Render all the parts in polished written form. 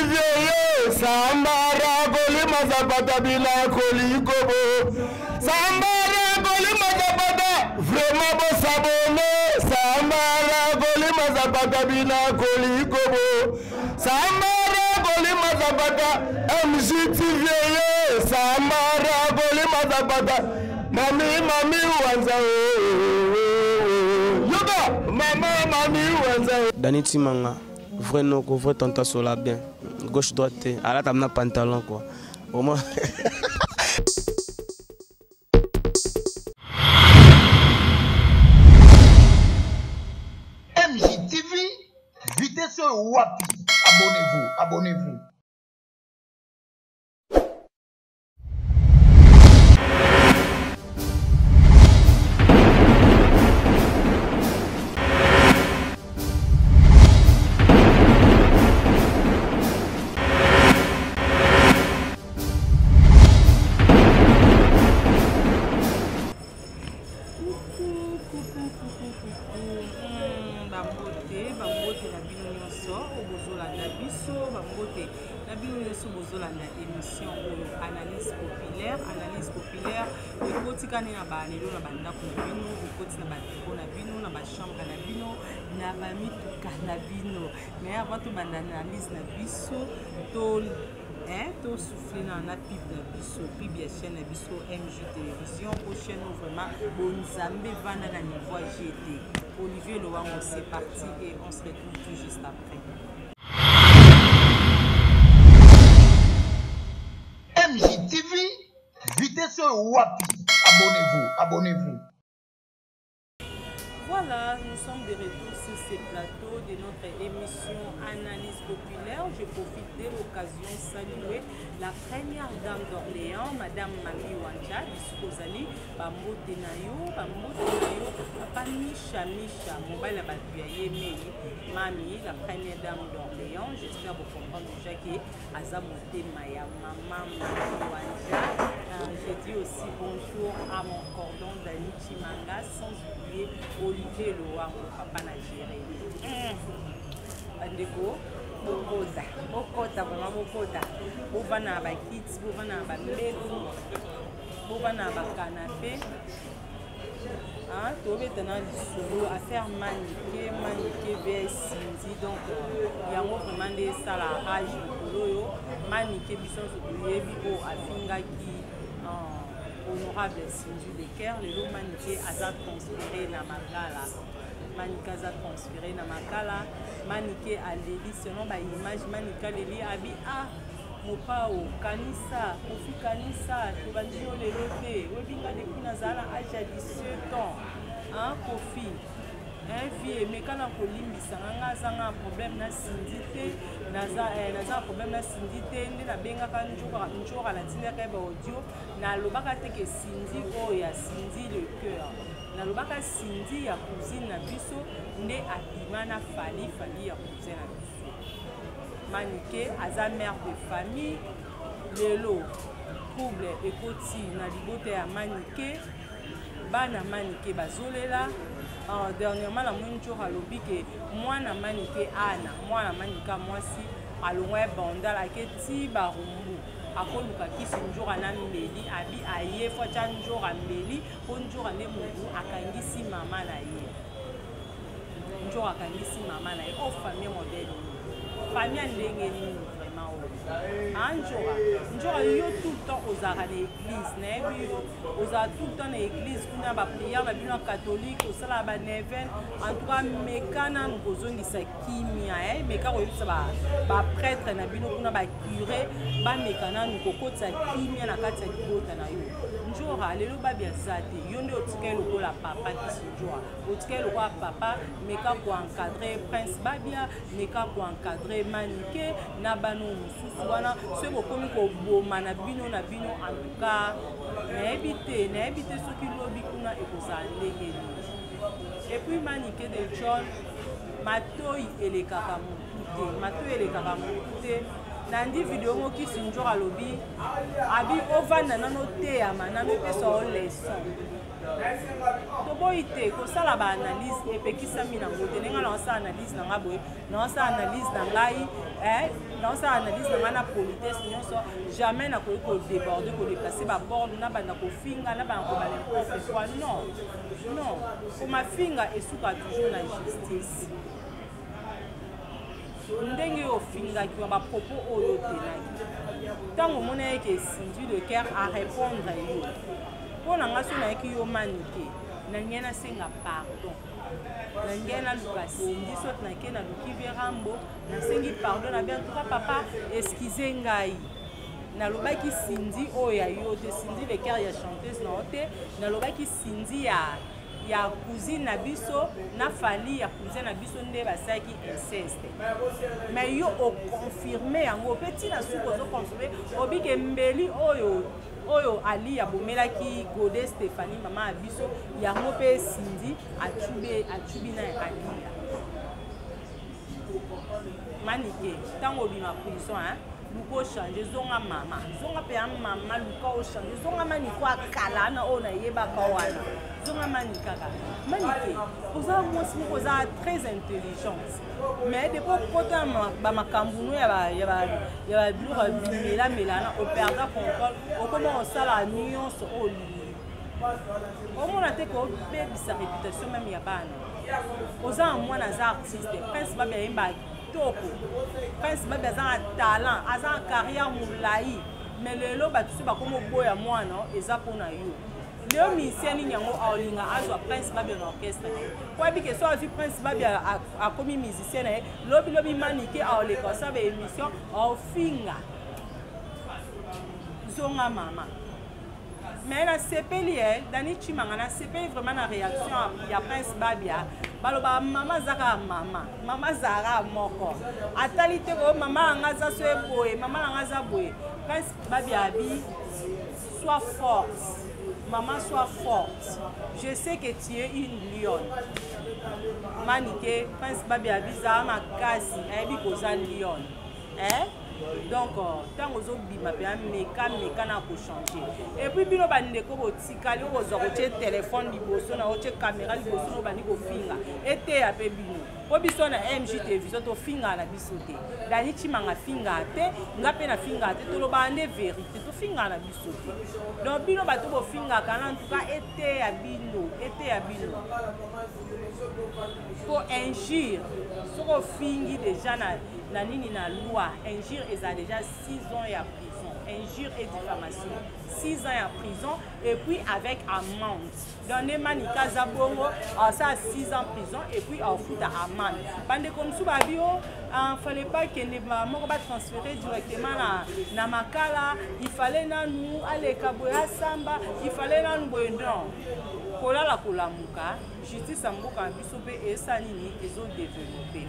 Vieye sambara kolima zapata bilako likobo sambara kolima zapata vraiment bosabone sambara kolima zapata bilako likobo sambara kolima zapata MGTV ye sambara kolima zapata mami mami wanza oh, oh, oh. yoka mama mami wanza Dani Timanga vrai noko vrai tonton sola bien gauche droite te alata na pantalon quoi au moins. MJTV, vitesse wapi? Abonnez-vous, abonnez-vous. Bambote, bambote na bino nyonso oyo bozolanda biso, bambote na bino nyonso bozolanda émission oyo analyse populaire. Analyse populaire ekoti kani na balelo na bandako na bino, ekoti na babiro na bino, na bachambre na bino, na bamituka na bino. Mais avant tobanda analyse na biso, to hein, to souffler na na pub na biso, pub ya chaîne na biso MJ Télévision, po chaîne oyo vraiment bonzambe vanda na niveau ya GT. Olivier Lowango, c'est parti et on se retrouve tout juste après. MJTV, vitesse wapi? Abonnez-vous, abonnez-vous. Voilà, nous sommes de retour sur ce plateau de notre émission Analyse populaire. Je profite de l'occasion de saluer la première dame d'Orléans, Madame Mami Wanja, Biskozali, Bambote na yo, Bambote na yo, Papa Misha Misha, mobile ya batu ya Yemei, Mami, la première dame d'Orléans. J'espère vous comprendre déjà que aza motema ya Maman Mami Wanja. Je dis aussi bonjour à mon cordon Dani Chimanga, sans oublier Olivier Loango, papa na Jérémy. Bandeko, bokota, bokota vraiment bokota. Bovanda na ba kits, bovanda na ba mbetu, bovanda na ba canapé. Hein, tobeta na lisolo affaire Manike, Manike vs Cindy. Donc yango vraiment nde esala rage likolo oyo Manike biso nyonso toyebi oyo afingaki honorable Cindy Leker. Lelo Manike aza transféré na Makala. Manike aza transféré na Makala. Manike aleli selon ba image, Manike aleli abi ah Mopao kanisa Kofi kanisa tobandi yo lelo te oyebi nga depuis nazala na age ya 17 ans hein Kofi hein vie meka na kolimbisa nga nga aza nga problème na Cindy te naza naza na problème na Cindy te nde nabengaka Njora, Njora natindaka ye ba audio nalobaka te ke Cindy oyo ya Cindy le cœur nalobaka Cindy ya cousine na biso nde abima na Fally, Fally ya cousin na biso. Manike aza mère de famille lelo trouble ekoti na libota ya Manike, bana Manike bazolela. Dernièrement namoni Njora alobi ke mwana Manike ana mwana Manike mwasi alongwa ya bandal ake ti barumbu akoluka kisi Njora na mbeli abi aye fo atya Njora mbeli po Njora nde motu akangisi mama na ye. Njora akangisi mama na ye. Oh famille modèle nini? Famille ya ndenge nini vraiment oyo? Ah Njora, Njora yo tout le temps ozalaka na église, nayebi yo ozalaka tout le temps na église kuna ba prière na bino ya catholique, osalaka ba neuvaine. En tout cas meka nanu kozongisa kimia, eh? Meka koyebisa ba prêtre na bino kuna ba curé, bameka nanu kokotisa kimia na kati ya libota na yo. Njora lelo babi aza te, yo nde otikali lokola papa kisi Njora. Otikali lokola papa, meka ko encadrer Prince Babia, meka ko encadrer Manike na bano mosusu wana soki bokomi koboma na bino na bino en tout cas nayebi te, nayebi te soki lobi kuna ekozala ndenge nini. Et puis Manike de John, matoi elekaka motu te, matoi elekaka motu te. Nandi video moko Kisi Ndjora alobi abi ovanda nano oteyama nano epesa yo leçon. Toboyi te kosala ba analyse epekisami nango te ndenge naosala analyse na ngai boye naosala analyse na ngai eh, naosala analyse na ngai na politesse nyonso jamais nakoki kodeborde kodeplace baborde nabanda kofinga nabanda koba n'importe quoi non non komafinga esuka toujours na justice ndenge yo ofingaki wa bapropos oyo otenaki ntango omona ye ke Cindy le Cœur a répondre yo mpo na ngai so nayaki yo manike na ngai nasenga pardon na ngai naluka Cindy soit nake naluki verambo nasengi pardon na bien en tout cas papa excuse ngai nalobaki Cindy oyo ya yo te Cindy le Cœur ya chanteuse na yo te nalobaki Cindy ya ya cousine na biso na Fally ya cousin na biso nde basalaki inceste mais yo oconfirme yango mpe ntina suki ozoconfirme obike mbeli oyo oyo ali abomelaki Gode Stéphanie mama ya biso yango mpe Cindy acubi acubi na Aliya Manike ntango obima prison hein? Luka ochange zonga mama zonga mpe ya mama luka ochange zonga maniko akala wana oyo nayebaka wana zonga mani kaka manike oza mwasi moko oza très intelligente mais depuis okota bamakambo no ya babiloko ya bimelamela na operda contrôle okoma kosala nyonso oyo olingi omona te kobebisa réputation meme ya bana oza na mwana aza artiste Prince Babi ayemba kitoko Prince Babi aza na talent aza na carrière molai mais lelo bato so bakoma oboya mwana eza mpona yo leo musicien nini yango aolinga azwa Prince Babi na orchestre na ye po ayebi ke so azwi Prince Babi akomi musicien na ye lobilobi Manike aoleka osala baémission aofinga zonga mama. Mais nasepeli e Dani Chimanga nasepeli vraiment na réaction ya Prince Babia balobaka mama aza kaka mama mama azalaka moko atali te ko mama yanga aza so eboye mama nanga aza boye Prince Babia abi sois forte maman sois forte je sais que tu es une lionne Manike Prince Babia abi zala makasi ayebi koza lionne eh? Donc ntango ozobima mpenza meka meka na kochange epuis bino bandeko botikali okozwa kotie telefone liboso na otie kamera liboso na obandi kofinga eteya mpe bino mpo biso na MJ Télévision tofingaka na biso te Dani Chimanga afingaka te nga mpe nafingaka te tolobaka nde vérité tofingaka na biso te donc bino bato bofingaka na ntuka eteya bino eteya bino mpo injure soki ofingi deja na na nini na loi injure eza déjà 6 ans ya prison injure et diffamation 6 ans ya prison et puis avec amende donc nde Manika aza bongo asala 6 ans prison et puis afuta amende bandeko mosusu babi o fallait pas kende moko batransférer directement na, na Makala il fallait nanu aleka boye asamba il fallait nanu boye non kolala kolamuka justice ya mboka na biso mpe esala nini ezodeveloppe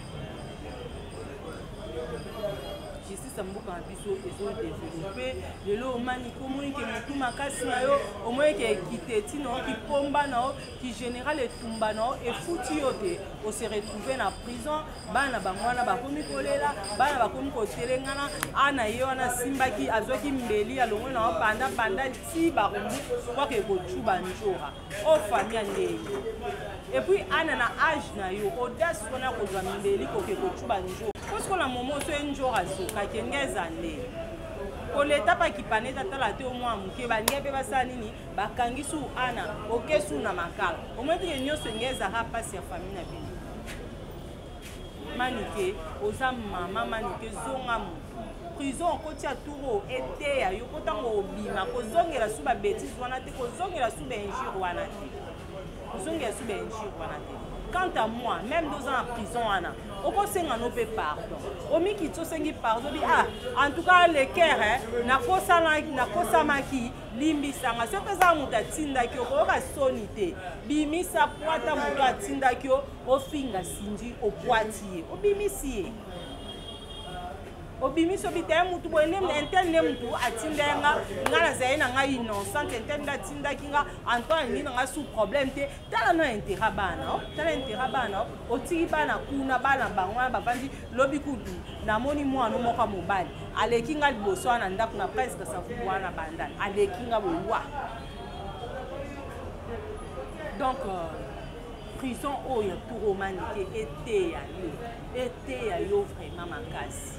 justice ya mboka na biso ezodeveloppe lelo omani omoni ke motu makasi na yo omoni ke ekiteti na yo kipomba na yo kigénéral etumba na yo efuti yo te ose retrouve na prison bana bango wana bakomi kolela bana bakomi kotelengana ana ye wana asimbaki azwaki mbeli alongoli na yo banda banda ti Barumbu kwake kocuba njora o famille ya ndenge et puis ana na age na yo audace wana kozwa mbeli koke kocuba njora posikola momo so ye njora azokaki nge eza nde koleta pakipana etatala te omwa moke balingi mpe basala nini bakangi su ana oke su na Makala omoi teke nyonso enge ezalaka mpasi ya famille na bino Manike oza mama Manike zonga motu prison okotia tour oyo eteya yo po ntango obima kozongela su babétise wana te kozongela su bainjure wana te kozongela su bainjure wana te quant à moi même ndoza na prison wana okosenga no mpe pardon omikiti osengi pardon bi ah en tout cas le cœur nakosamaki limbisanga soki eza moto atindaki yo koyoka soni te bimisa pwata moto atindaki yo ofinga Cindy opwati ye obimisi ye. Obimisi obi te mutu boye nde intel nde mutu atinda ye nga, nga nazali na ngai innocente, intel nde atindaki nga, Antoine alingi na ngai sous problème te. Tala no intérêt bana, oh, tala intérêt bana, oh, otiki bana kuna, bana bango wana bavandi lobi kutu namoni mwana moko ya mobali aleki nga liboso wana ndako na presque savubu wana bandal aleki nga boye wa. Donc prison oyo tour omanike eteya yo, eteya yo vraiment makasi.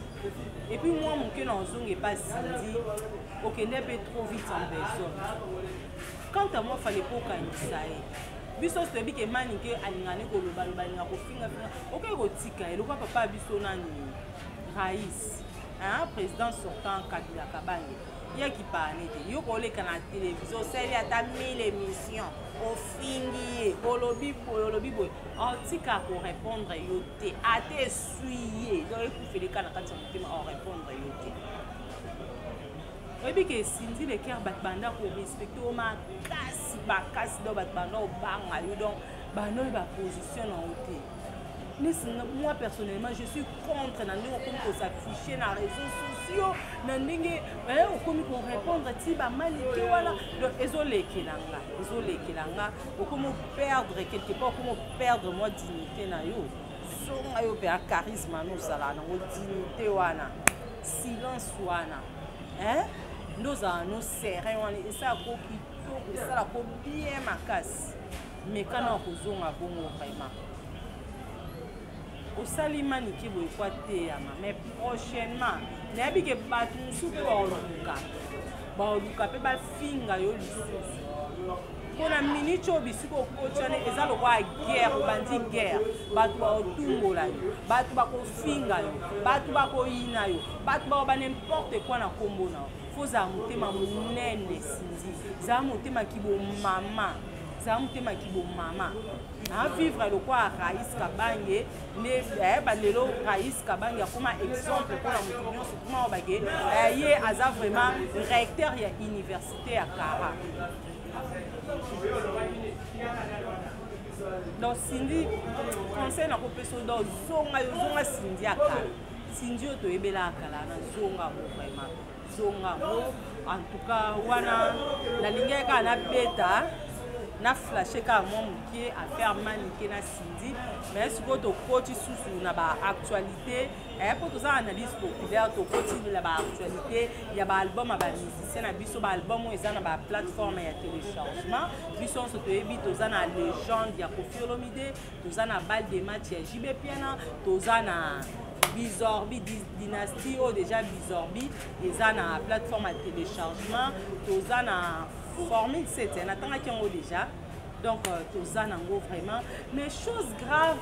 Et puis moi moke na ozonga epa Cindy, okende mpe trop vite en besogne. Quant à moi, fallait pas okanisa ye. Biso toyebi ke Manike alingani kolobaloba, alinga kofingafinga, okoki kotika ye lokola papa ya biso nani Raïs, hein, président sortant Kabila Kabange, ye akipana te. Yo koleka na télévision osali ata 1000 émissions, ofingi ye, olobi boye, olobi boye, otika korépondre yo te, ata esui ye, donc ekufeleka na kati ya motema, orépondre yo te. Oyebi ke Cindy Le Cœur bato banda korespecte yo makasi makasi, donc bato banda kobanga yo, donc banda oyeba position na yo te. Nesi moi personnellement je suis contre na ndenge okomi kosaffiche na réseaux sociaux, na ndenge okomi korépondre ti bamanike wana, donc ezolekela nga, ezolekela nga, okomi operdre quelque part, okomi operdre mwa dignité na yo. Zonga yo mpe ya charisme wana ozalaka nango, dignité wana, silence wana, hein, nde ozala no serein wana, esalako kitoko, esalako bien makasi. Mekana kozonga bongo vraiment. Osali manike boye kwa teyama, mais prochainement nayebi ke bato mosusu mpe baoluka, baoluka mpe bafinga yo lisusu. Mpona minute oyo bisika okoti wana eza lokola guerre, obandi guerre, bato baotumbola yo, bato bakofinga yo, bato bakoyina yo, bato bakoba n'importe quoi na nkombo na yo. Fo ozala motema monene Cindy, zala motema kibomama, zala motema kibomama. A vivre lokola Raïs Kabange nde balelo Raïs Kabange akoma exemple mpona moto nyonso, kuma obake ye aza vraiment recteur ya université ya Kara. Donc Cindy, conseil nakopesa yo, donc zonga yo, zonga Cindy ya kala, Cindy oyo toyebelaka kala na zonga ngo vraiment, zonga ngo. En tout cas wana nalingaki kaka nabeta na flashe kaka mwa moke affaire Manike na Cindy, mais sikoyo tokoti susu na baactualité mpo toza analyse populaire, tokoti na baactualité ya baalbum ya bamusicien na biso, baalbum oyo eza na baplateforme ya téléchargement. Biso nyonso toyebi toza na légende ya Koffi Olomide, toza na balle de match ya JB Piana, toza na Bizorbi dynastie oyo déjà Bizorbi eza na plateforme ya téléchargement, toza na Formule 7 natangaki yango déjà. Donc toza nango vraiment, mais chose grave,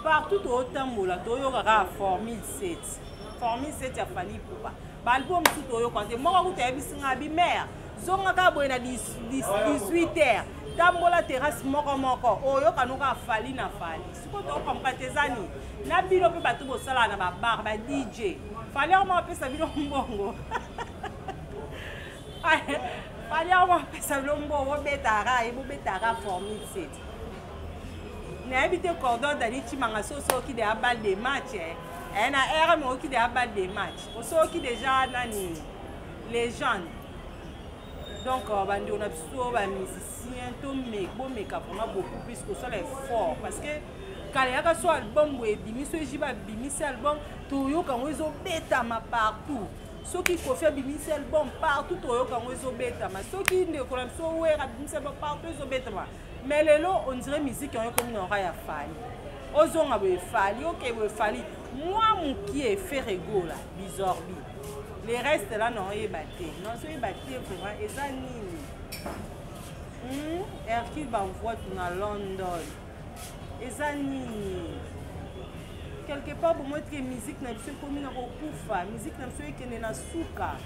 partout toyotambola toyoka kaka Formule 7, Formule 7 ya Fally Ipupa. Baalbum mosusu toyoka te. Moko kuta ayebisi nga abi mare zonga kaka boye na 18 heures, tambola terrasse moko moko oyoka noka Fally na Fally. Sikoyo tokompa te eza nini na bino mpe bato bosalaka na babar ba DJ Fally yango moko apesa bino mbongo, Fally yango moko apesa bino mbongo, bobetaka ye, bobetaka Formule 7. Nayebi te cordon Dani Chimanga so osoki deya balle de match na RM, oyoki deya balle de match, osoki déjà nani légende. Donc bandeko na biso bamusicien, bomeka vraiment beaucoup plus kosala effort, parce que kala yaka so album boye ebimi, so eji babimisi album, toyoka yango ezobetama partout. Soki Koffi abimisi album, partout toyoka yango ezobetama. Soki ndeko na biso Wera abimisi album, partout ezobetama. Mais lelo on dirait musique yango ekomi na ora ya Fally, ozonga boye Fally, oke boye Fally, mwa mokie Ferre Gola, Bizorbi, le reste là naoyeba te, nazoyeba te vraiment eza nini. Hercule Bamvoitu na London eza nini? Quelque part bomoi tike musique na biso ekomi na kokufa, musique na biso ekende na suka.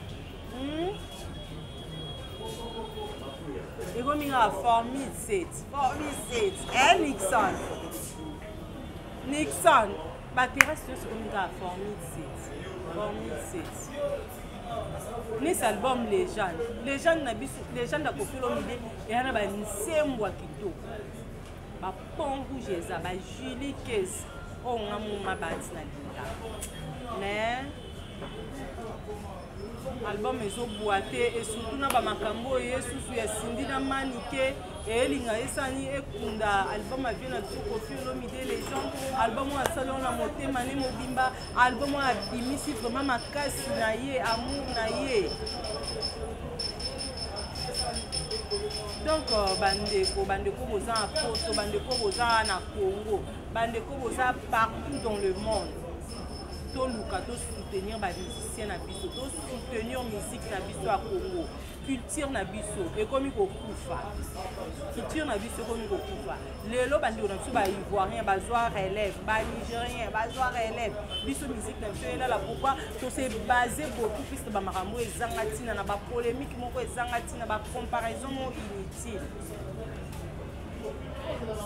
Ekomi kaka Formule 7, Formule 7, Nixon, Nixon, baterrasse nyonso ekomi kaka Formule 7, Formule 7. Nesi album légende, légende na biso, légende ya Koffi Olomide eya na banzembo ya kitoko, bapont rouge eza, bajulie kese oyo nga moma bati na linga, mais Album ezoboite et surtout na bamakambo oyo ye susu ya Cindy na Manike eyelinga esani ekunda album avie na biso Koffi Olomide légende. Album oyo asali oyo na motema ne mobimba, album oyo abimisi vraiment makasi na ye, amour na ye. Donc bandeko, bandeko boza na poto, bandeko boza na Congo, bandeko boza partout dans le monde, toluka tosoutenir bamusicien na biso, tosoutenir musique na biso ya Congo. Culture na biso ekomi kokufa, culture na biso ekomi kokufa. Lelo bandeko na biso baivoirien bazwa relève, banigérien bazwa relève, biso musique na biso elala. Pourquoi tose base beaucoup plus na bamakambo ezanga ntina, na bapolémique moko ezanga ntina, bacomparaison moko inutile?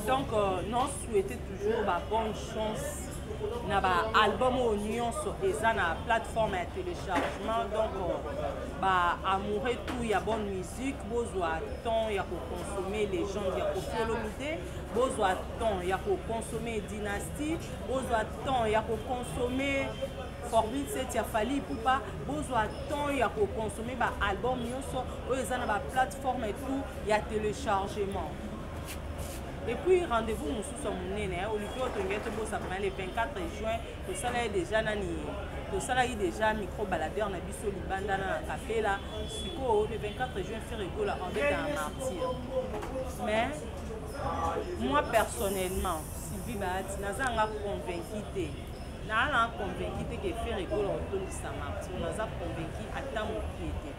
Donc non, souhaiter toujours ba bonne chance na baalbum oyo nyonso eza na plateforme ya téléchargement. Donc baamoureux tout ya bonne musique, bozwa temps ya koconsommer légende ya Koffi Olomide, bozwa temps ya koconsommer dynastie, bozwa temps ya koconsommer Formule 7 ya Fally Ipupa, bozwa temps ya koconsommer baalbum nyonso oyo eza na baplateforme tout ya téléchargement. Et puis rendez-vous mosusu ya monene, Olivier Otongi, tobosaka le 24 juin, tosala ye déjà nani, tosalaki déjà micro baladeur na biso libanda na kapela. Sikoyo le 24 juin, Ferre Gola obeta na Martyr. Mais moi personnellement, Sylvie Bahati, naza nga convaincu te, naa na convaincu te ke Ferre Gola otondisa Martyr. Naza convaincu ata mokie te.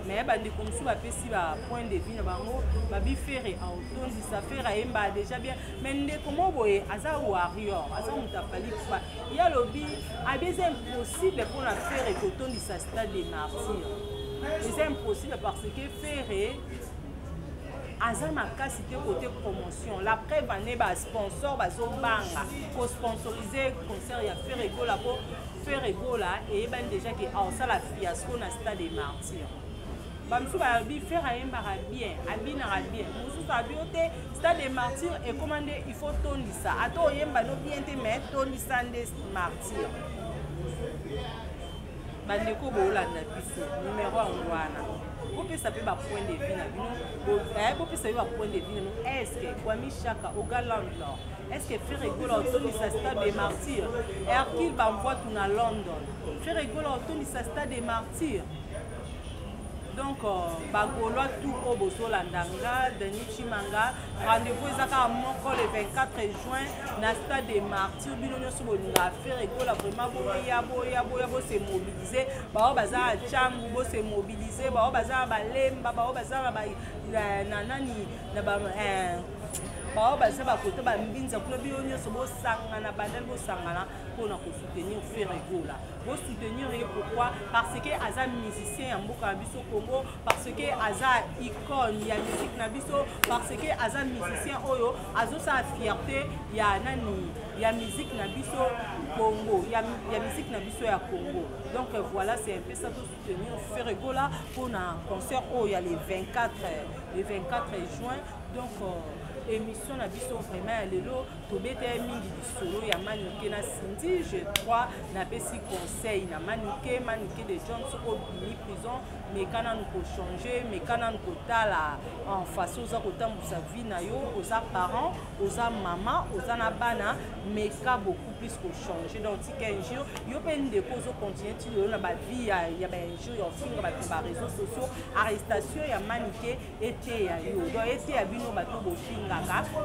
Mais bandeko mosusu bapesi ba point de vue na bango, babi Ferre aotondisa, Ferre ayemba déjà bien. Mais ndeko mo boye aza warrior, aza moto afali kufa, ye alobi abi eza impossible mpona Ferre kotondisa Stade de Martyr, eza impossible parce que Ferre aza makasi te côté promotion. La preuve ane basponsor bazobanga kosponsorize concert ya Ferre Gola, po Ferre Gola eyebani déjà ke aosala fiasco na Stade de Martyr. Bamosusu balobi Ferre ayembaka bien, abinaka bien. Mosusu abi o te, Stade de Martyr ekóma nde il faut tondisa, ata oyemba no bien te, mais tondisa nde Martyr. Bandeko boolanda biso, numero yango wana, bopesa mpe bapoint de vue na bino, bopesa mpe bapoint de vue na bino. Est ce que Kwami Shaka oga landlord, est ce que Ferre Gola otondisa Stade de Martyr? Hercule Bamvoitu na London, Ferre Gola otondisa Stade de Martyr? Donc bagaulois tout oyo bozolanda nga, Denis Chimanga, rendez-vous eza kaka moko, le 24 juin na Stade de Martyr. Bino nyonso bolingaka Ferre Gola vraiment, boya, boya, boya, bose mobilize. Bao baza na Tshangu, bose mobilize. Bao baza na Balemba, bao baza na nani, na ba bao baza bakote bambinza kuna, bino nyonso bosangana, bandali bosangana mpona kosoutenir Ferre Gola. Bosoutenir ye pourquoi? Parce que aza musicien ya mboka na biso Congo, parce que aza icône ya musique na biso, parce que aza musicien oyo azosala fierté ya nani, ya musique na biso Congo, ya musique na biso ya Congo. Donc voilà, c'est un peu ça. Tosoutenir Ferre Gola mpona concert oyo ya le 24, le 24 juin. Donc émission na biso vraiment ya lelo, tobeta ye mingi lisolo ya Manike na Cindy. Je crois napesi conseil na Manike. Manike de John, soki obimi prison, meka nanu kochange, meka nanu kotala en façon oza kotambusa vie na yo. Oza parent, oza mama, oza na bana, meka beaucoup plus kochange. Donc tika injure. Yo mpe ndeko ozocontinue ti lelo na bavie ya bainjure, ya ofinga bato baréseaux sociaux, arrestation ya Manike eteya yo, donc eteya bino bato bofingaka.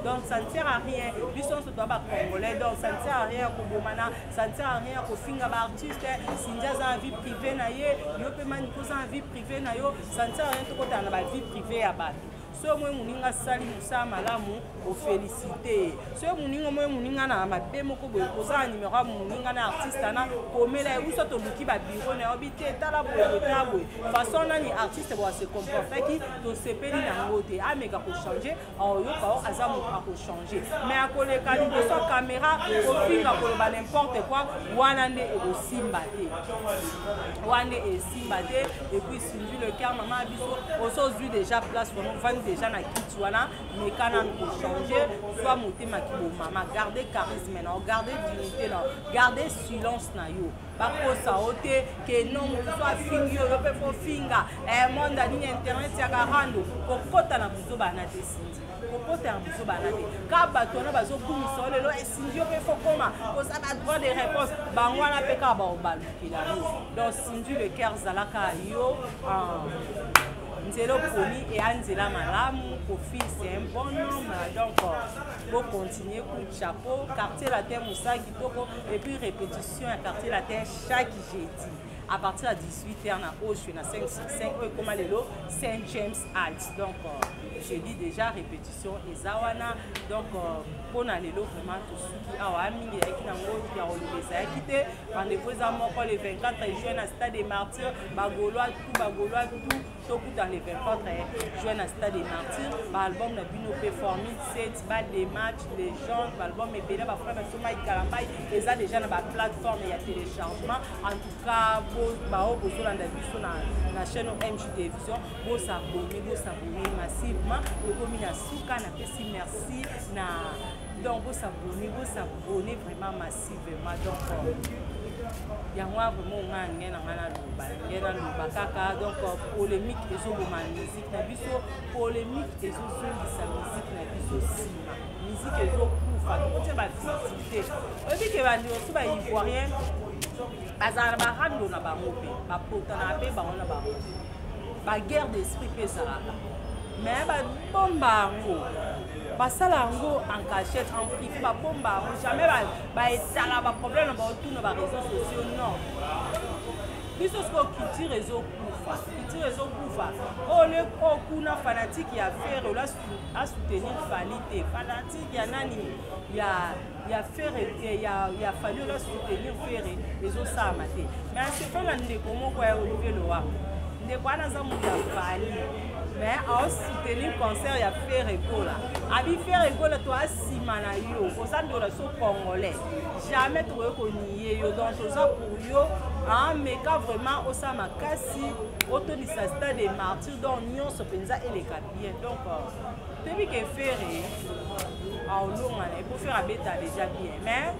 Donc ça ne sert à rien. Biso nyonso toza bacongolais, donc ça ne sert à rien ya kobomana, ça ne sert à rien ya kofinga baartiste. Cindy aza na vie privée na ye, yo mpe Manike oza na vie privée na yo. Ça ne sert à rien tokotala na bavie privée ya bato. Soki moi moninga asali mosala malamu, ofélicité ye. Soki moninga moi moninga na mabe moko boye, oza na numero ya moninga na artiste ana, komela ye. Biso toluki babiro na yo bi te, tala boye, tala boye, façon nani artiste boye ase comportaki, tosepeli nango te, ameka kochange. Aoyoka o aza moto akochange, mais akoleka liboso ya caméra kofinga, koloba n'importe quoi, wana nde ekosimba te, wana nde esimba te. Et puis Sylvie le Cœur, mama ya biso, oso ozwi déjà place, vraiment ovandi. déjà na kiti wana, meka nanu kochanger. Zwa motema kibomama, garde charisme na yo, garde dignité na yo, garde silence na yo. Bakosa yo te ke non, moto so afingi yo, yo mpe fo finga. Monde nini, internet ya karando, kokɔta na buzoba na te. Cindy, kokɔta na buzoba na te. Ka bato wana bazokumisa yo lelo, esindi yo mpe fo koma koza ba droit de réponse. Bango wana mpe kaka baobalukela yo. Donc Cindy Le Cœur, zalaka yo, nzela oponi eya nzela malamu. Kofi, c'est un bon homme, donc bocontinue. Coup de chapeau, Quartier Latin, mosala kitoko. Et puis répétition ya Quartier Latin chaque jeudi à partir de 18h na Oshwe na 565 oyo ekóma lelo Saint James Alt. Donc jeudi déjà répétition eza wana. Donc mpona lelo vraiment tosuki awa. Mingi eyaki nango ya koloba ezalaki te. Rendez-vous eza moko, le 24 juin na Stade des Martyrs. Bagaulois tout, bagaulois tout, tokuta le 24 juin na Stade des Martyrs. Baalbum na bino mpe, Formule 7, ba des matchs, légende, baalbum ebele, bafrère na biso Mike Kalambai, eza déjà na baplateforme ya téléchargement. En tout cas, bao bozolanda biso na chaîne MJ Télévision, bosabonner, bosabonner massivement. Okomi na suka, napesi merci na, donc bosabonner, bosabonner vraiment massivement. Donc yango wana vraiment nga nge na nga naloba, nge naloba kaka. Donc polémique ezoboma musique na biso, polémique ezozongisa musique na biso nsima, musique ezokufa. Tokotia bafutilité. Oyebi ke bandeko so baivoirien bazala na barando na bango mpe bapotanaka mpe bango na bango, baguerre d'esprit mpe ezalaka, mais babomba yango, basala yango en cachette, en privé, babomba yango, jamais baetala baproblème na baotuna baréseaux sociaux, non. Biso sikoyo culture ezokufa, culture ezokufa. Oyo oyo kuna fanatique ya Ferre oyo asoutenir Fally te, fanatique ya nani, ya Ferre, ya Fally oyo asoutenir Ferre, ezosalama te. Mais asepe na ndeko moko ya Olivier Loa, ndeko wana aza moto ya Fally, mais aosoutenir concert ya Ferre Gola. Abi Ferre Gola, to asima na yo, oza ndola so congolais, jamais tokoki konier yo. Donc toza pour yo, ameka vraiment osala makasi, otondisa Stade des Martyrs, donc nyonso mpenza eleka bien. Donc toyebi ke Ferre aolonga na ye, po Ferre abeta déjà bien. Mais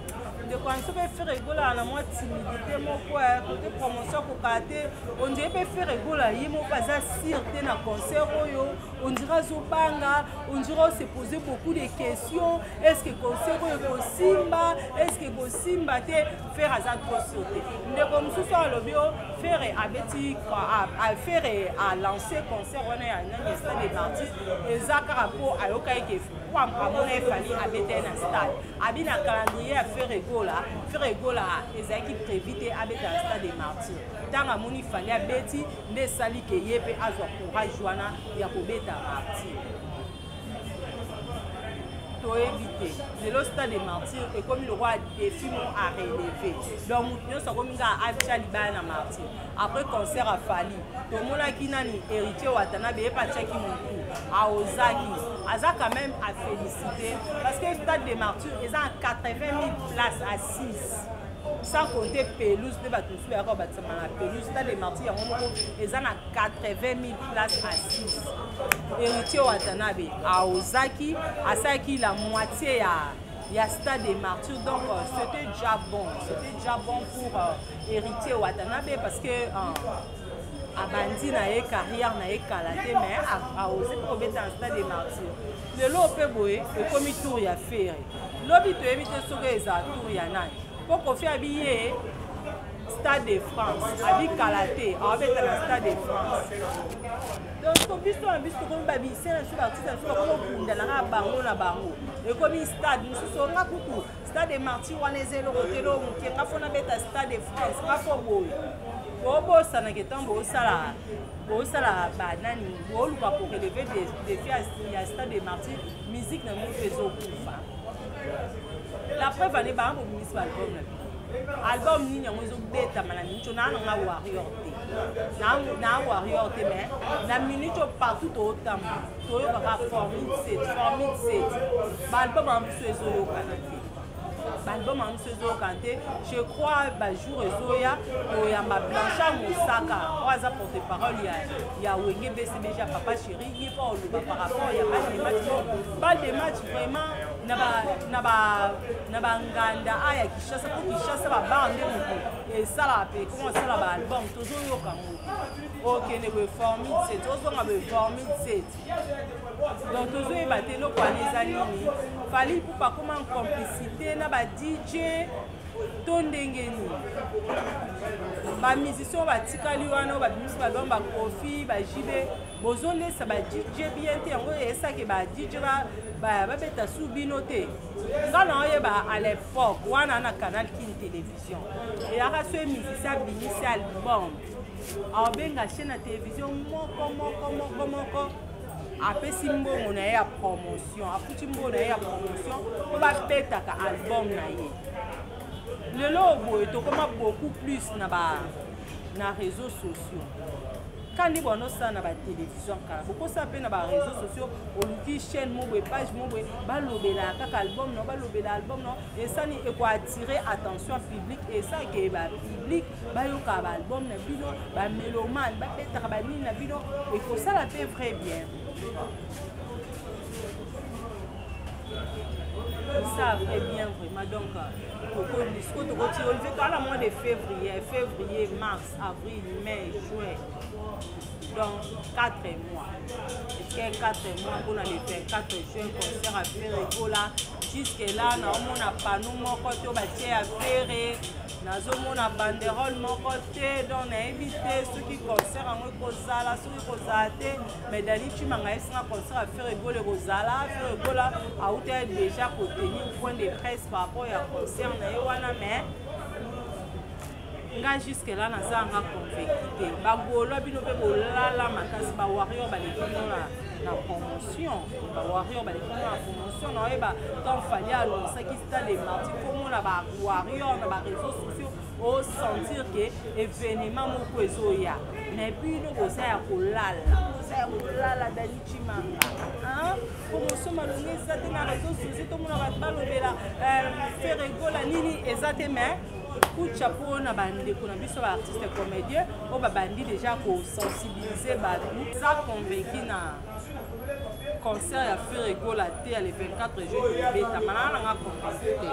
ndeko ya biso mpe Ferre Gola na mwa timidité moko kote promotion akokaka te. On dirait mpe Ferre Gola ye moko aza sûr te na concert oyo. On dirait azobanga, on dirait ose poser beaucoup de questions: est ce que concert oyo ekosimba, est ce que ekosimba te? Ferre aza trop sûr te. Ndeko mosusu alobi o Ferre abeti, Ferre alance concert wana ya nani, Stade des Martyrs, eza kaka mpo ayoka eke po amona efali abeta ye na stade. Abi na calendrier ya Ferre Gola, Ferre Gola ezalaki prévu te abeta na Stade des Martyrs. Ntango amoni Fally abeti, nde esali ke ye mpe azwa courage wana ya kobeta Martyr. Toyebi te. Lelo Stade des Martyrs ekomi lokola défi mo à relever. Donc motu nyonso akomi kaka atya libaya na Martyr. Après concert ya Fally, tomonaki nani, Héritier Watanabe, ye mpe atiaki motu, aozaki, aza quand même à féliciter, parce que Stade des Martyrs eza na 80 000 places assises, sans compter pelouse nde bato mosusu bayaka kobatisama na pelouse. Stade des Martyrs yango moko eza na 80 000 places assises. Héritier Watanabe aozaki, asalaki la moitié ya Stade des Martyrs. Donc c'était déjà bon, c'était déjà bon pour Héritier Watanabe, parce que abandi na ye carrière na ye kala te, mais aose mpe kobeta na Stade des Martyrs. Lelo mpe boye ekomi tour ya Ferre. Lobi toyebi te soki ezala tour ya nani, mpo Kofi abi ye Stade de France, abi kala te awabeta na Stade de France. Donc so biso na biso tokomi babise na biso, baartiste na biso bakomi obundanaka bango na bango. Ekomi stade mosusu, nga kutu Stade des Martyrs wana eza eloko te, eloko moke, nga fo nabeta Stade de France, nga fo boye. Bobosanaka ntango bosala banani, booluka korelever défi ya Stade des Martyrs, musique na bino mpe ezokufa. La preuve ane banga bobimisi baalbum na bino. Album nini yango ezobetama na minute? Naa nanga warrior te, naa warrior te, mais na minute oyo partout tootambola, toyokaka Formule 7, Formule 7. Baalbum yango biso ezoyokana te. Baalbum yango mosusu ezoyokana te. Je crois bajour ezoya koyamba Blanchard Mosaka oyo aza porte parole ya Wenge BCBG ya Papa Chéri, ye mpo oloba par rapport ya balle de match. Balle de match vraiment na banganda a ya Kinshasa, mpo Kinshasa babar nde moto esalaka mpe koma osala baalbum, tozoyoka yango te. Okende boye formule 7, ozonga boye formule 7, donc tozoyeba te eloko wana eza nini. Fally Ipupa akoma en complicité na ba DJ to ndenge nini? Bamusicien oyo batikali wana, oyo babimisi balbum, bakofi bajibe, bozolesa ba DJ bien te. Yango eyesaki ba DJ babeta su bino te. Nga na oyeba à l'époque wana na Canal Kin Télévision eyaka, so musicien abimisi album, aobenga chaîne ya télévision moko moko moko moko, apesi mbongo na ye ya promotion, afuti mbongo na ye ya promotion mpo babetaka album na ye. Lelo boye tokóma beaucoup plus na réseaux sociaux. Kandi bwana osala na batélévision kala, bokosala mpe na baréseaux sociaux. Oluki chaîne mo boye, page mo boye, balobelaka kaka album no, balobela album no, esani ekoattire attention publique, esalaka bapublic bayokaka baalbum na bino, bamélomane babetaka banini na bino, ekosala mpe vrai bien. Ça vrai bien vraiment. Donc sikoyo tokoti olive kala mois de février, février, mars, avril, mai, juin, donc 4 mois. Etikali 4 mois mpona le 24 juin, concert ya Ferre Gola. Jusque là naomona panneau moko te batie ya Ferre, nazomona banderole moko te, donc nayebi te soki concert yango ekozala, soki ekozala te. Mais Dani Chimanga ayesinga concert ya Ferre Gola ekozala. Ferre Gola auta déjà kotenir point de presse par rapport ya concert na ye wana, mais nga jusque là naza nga convaincu te. Bagaulois, bino mpe bolala makasi. Bawarrior baleki bino na promotion, bawarrior baleki bino na promotion. Naoyeba ntango Fally alonsaki Stade de Martyr, komona bawarrior na baréseaux sociaux, osentir ke événement moko ezoya. Mais bino boza ya kolala, boza ya kolala. Dani Chimanga, promotion malongo eza te na réseaux sociaux. Tomona bato balobela Ferre Gola nini eza te. Mais coup de chapeau na bandeko na biso baartiste comédien oyo babandi déjà kosensibiliser bato. Eza convaincu na concert ya Ferre Gola te ya le 24 juin ebetama nanga nanga convaincu te.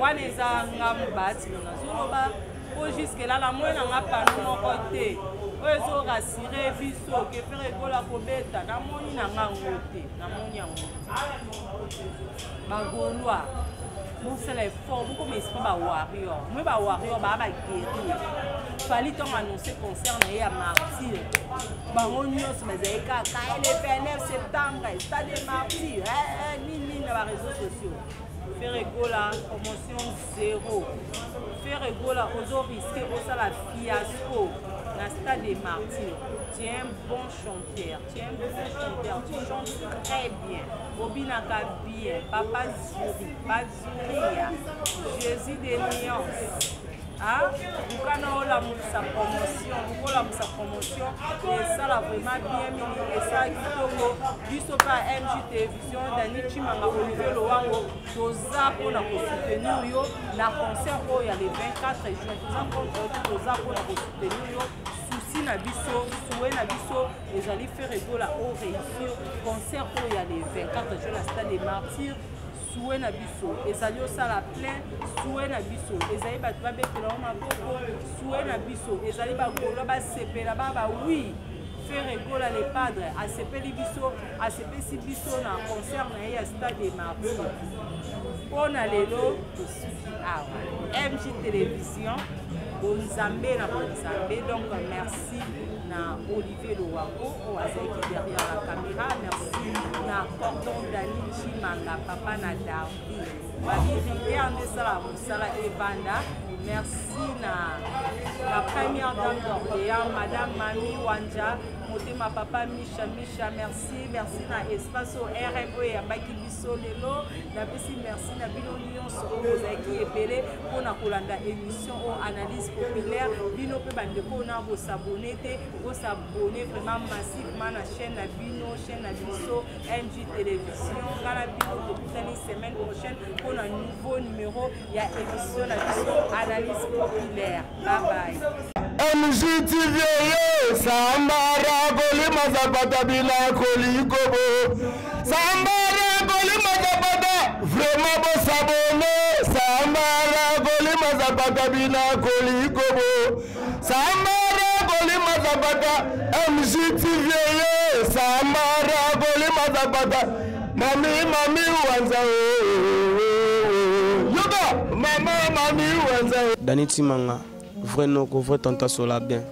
Wana eza nga baatino nazoloba, po jusque là namoni nanga panneau moko te oyo ezorassure biso ke Ferre Gola kobeta. Namoni nanga yango te, namoni yango te. Bagaulois, bosala effort, bokoma esprit bawarrior. Moi bawarrior baa baguerrier. Fally ntongo annonce concert na ye ya Martyr, bango nyonso bazali kaka le 29 septembre, Stade de Martyr, nini na baréseaux sociaux. Ferre Gola, promotion zéro. Ferre Gola, ozo risque osala fiasco na Stade de Martyr. Tu es un bon chanteur, tu es un bon chanteur, tu chantes très bien, obinaka bien. Papa Zuri Bazuria, Jésus de nuance, luka na olamusa promotion, luka olamusa promotion, esala vraiment bien mingi, esala kitoko. Biso mpe ya MG Télévision, Dani Chimanga, Olivier Lowango, toza mpona kosoutenir yo na concert oyo ya le 24 juin. Toza contre te, toza mpona kosoutenir yo. Souci na biso, souhait na biso ezali Ferre Gola o réussir concert oyo ya le 24 juin na Stade de Martyr. Souhait na biso ezali osala plein. Souhait na biso ezali bato babetela yo maboko. Souhait na biso ezali bagaulois basepela, baba oui, Ferre Gola le Padre asepeli biso, asepesi biso na concert na ye ya Stade de Martyr. Mpo na lelo tosuki awa. MG Télévision, bonzambe na bonzambe. Donc merci na Olivier Lowango oyo azalaki derrière la caméra, merci na cordon Dani Chimanga, papa na Darbi babiriguer nde esalaka mosala evanda. Merci na la première dame d'Orléans, madame Mami Wanja Motema, papa Misha Misha, merci. Merci na espace oyo RM oyo eyambaki biso lelo. Napesi merci na bino nyonso oyo bozalaki ebele mpona kolanda émission oyo, Analyse populaire. Bino mpe bandeko oyo na bosabone te, bosabone vraiment massivement na chaîne na bino, chaîne na biso MG Télévision. Nga na bino tokutani semaine prochaine. mpo na nouveau numéro ya émission na biso Analyse Populaire. Bye bye. MGTV yo sambara kolima zapata bila kolikobo sambara kolima zapata vraiment bosabone sambara kolima zapata bila kolikobo sambara kolima zapata MGTV yo sambara kolima zapata mami mami wanza yoka mama mami wanza. Dani Timanga, vrai noko, vrai tanta sola bien,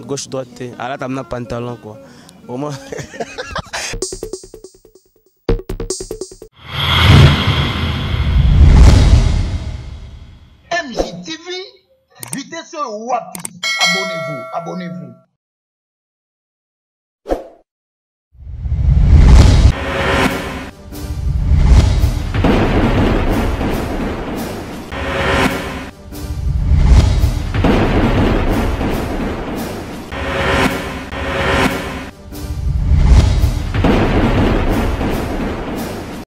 gauche droite te, alata na pantalon quoi. Au moins. MJTV, vitesse wapi? Abonnez-vous, abonnez-vous.